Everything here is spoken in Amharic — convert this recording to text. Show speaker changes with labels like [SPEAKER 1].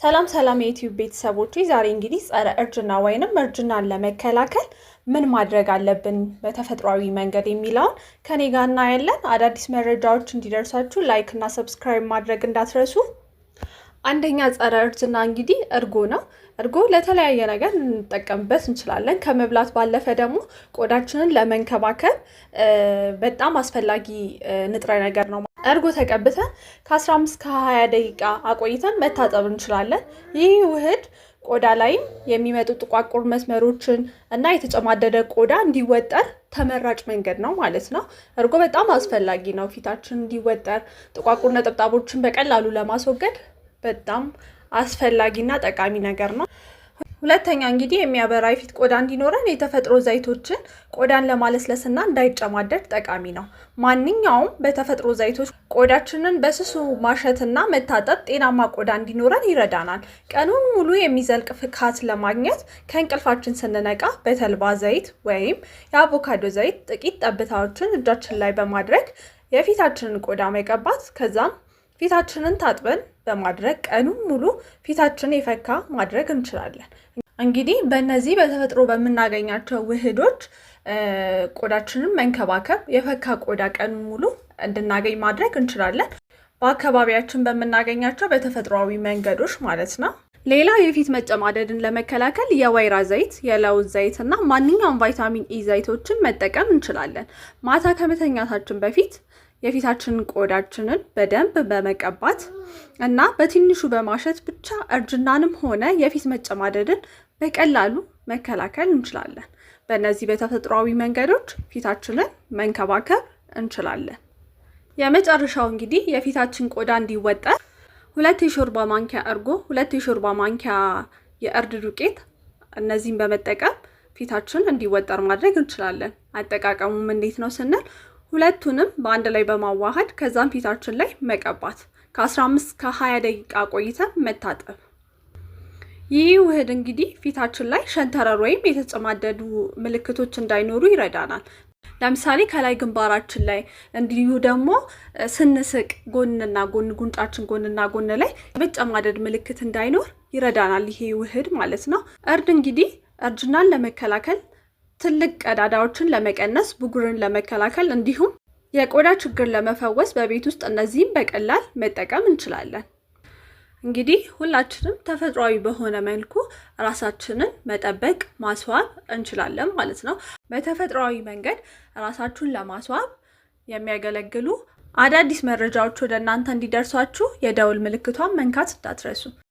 [SPEAKER 1] ሰላም ሰላም የዩቲዩብ ቤተሰቦቼ፣ ዛሬ እንግዲህ ጸረ እርጅና ወይንም እርጅናን ለመከላከል ምን ማድረግ አለብን በተፈጥሯዊ መንገድ የሚለውን ከኔ ጋር እናያለን። አዳዲስ መረጃዎች እንዲደርሳችሁ like እና subscribe ማድረግ እንዳትረሱ። አንደኛ ጸረ እርጅና እንግዲህ እርጎ ነው። እርጎ ለተለያየ ነገር ልንጠቀምበት እንችላለን። ከመብላት ባለፈ ደግሞ ቆዳችንን ለመንከባከብ በጣም አስፈላጊ ንጥረ ነገር ነው። እርጎ ተቀብተን ከ15 ከ20 ደቂቃ አቆይተን መታጠብ እንችላለን። ይህ ውህድ ቆዳ ላይም የሚመጡ ጥቋቁር መስመሮችን እና የተጨማደደ ቆዳ እንዲወጠር ተመራጭ መንገድ ነው ማለት ነው። እርጎ በጣም አስፈላጊ ነው። ፊታችን እንዲወጠር፣ ጥቋቁር ነጠብጣቦችን በቀላሉ ለማስወገድ በጣም አስፈላጊና ጠቃሚ ነገር ነው። ሁለተኛ እንግዲህ የሚያበራ የፊት ቆዳ እንዲኖረን የተፈጥሮ ዘይቶችን ቆዳን ለማለስለስና እንዳይጨማደድ ጠቃሚ ነው። ማንኛውም በተፈጥሮ ዘይቶች ቆዳችንን በስሱ ማሸትና መታጠብ ጤናማ ቆዳ እንዲኖረን ይረዳናል። ቀኑን ሙሉ የሚዘልቅ ፍካት ለማግኘት ከእንቅልፋችን ስንነቃ በተልባ ዘይት ወይም የአቮካዶ ዘይት ጥቂት ጠብታዎችን እጃችን ላይ በማድረግ የፊታችንን ቆዳ መቀባት፣ ከዛም ፊታችንን ታጥበን በማድረግ ቀኑን ሙሉ ፊታችን የፈካ ማድረግ እንችላለን። እንግዲህ በእነዚህ በተፈጥሮ በምናገኛቸው ውህዶች ቆዳችንን መንከባከብ፣ የፈካ ቆዳ ቀኑን ሙሉ እንድናገኝ ማድረግ እንችላለን። በአካባቢያችን በምናገኛቸው በተፈጥሯዊ መንገዶች ማለት ነው። ሌላ የፊት መጨማደድን ለመከላከል የወይራ ዘይት፣ የለውዝ ዘይት እና ማንኛውም ቫይታሚን ኢ ዘይቶችን መጠቀም እንችላለን። ማታ ከመተኛታችን በፊት የፊታችንን ቆዳችንን በደንብ በመቀባት እና በትንሹ በማሸት ብቻ እርጅናንም ሆነ የፊት መጨማደድን በቀላሉ መከላከል እንችላለን። በእነዚህ በተፈጥሯዊ መንገዶች ፊታችንን መንከባከብ እንችላለን። የመጨረሻው እንግዲህ የፊታችን ቆዳ እንዲወጠር 2 የሾርባ ማንኪያ እርጎ፣ 2 የሾርባ ማንኪያ የእርድ ዱቄት፣ እነዚህን በመጠቀም ፊታችን እንዲወጠር ማድረግ እንችላለን። አጠቃቀሙም እንዴት ነው ስንል ሁለቱንም በአንድ ላይ በማዋሃድ ከዛም ፊታችን ላይ መቀባት፣ ከ15 ከ20 ደቂቃ ቆይተን መታጠብ። ይህ ውህድ እንግዲህ ፊታችን ላይ ሸንተረር ወይም የተጨማደዱ ምልክቶች እንዳይኖሩ ይረዳናል። ለምሳሌ ከላይ ግንባራችን ላይ፣ እንዲሁ ደግሞ ስንስቅ ጎንና ጎን ጉንጫችን ጎንና ጎን ላይ መጨማደድ ምልክት እንዳይኖር ይረዳናል ይሄ ውህድ ማለት ነው። እርድ እንግዲህ እርጅናን ለመከላከል፣ ትልቅ ቀዳዳዎችን ለመቀነስ፣ ብጉርን ለመከላከል እንዲሁም የቆዳ ችግር ለመፈወስ በቤት ውስጥ እነዚህም በቀላል መጠቀም እንችላለን። እንግዲህ ሁላችንም ተፈጥሯዊ በሆነ መልኩ ራሳችንን መጠበቅ፣ ማስዋብ እንችላለን ማለት ነው። በተፈጥሯዊ መንገድ ራሳችሁን ለማስዋብ የሚያገለግሉ አዳዲስ መረጃዎች ወደ እናንተ እንዲደርሷችሁ የደውል ምልክቷን መንካት እንዳትረሱ።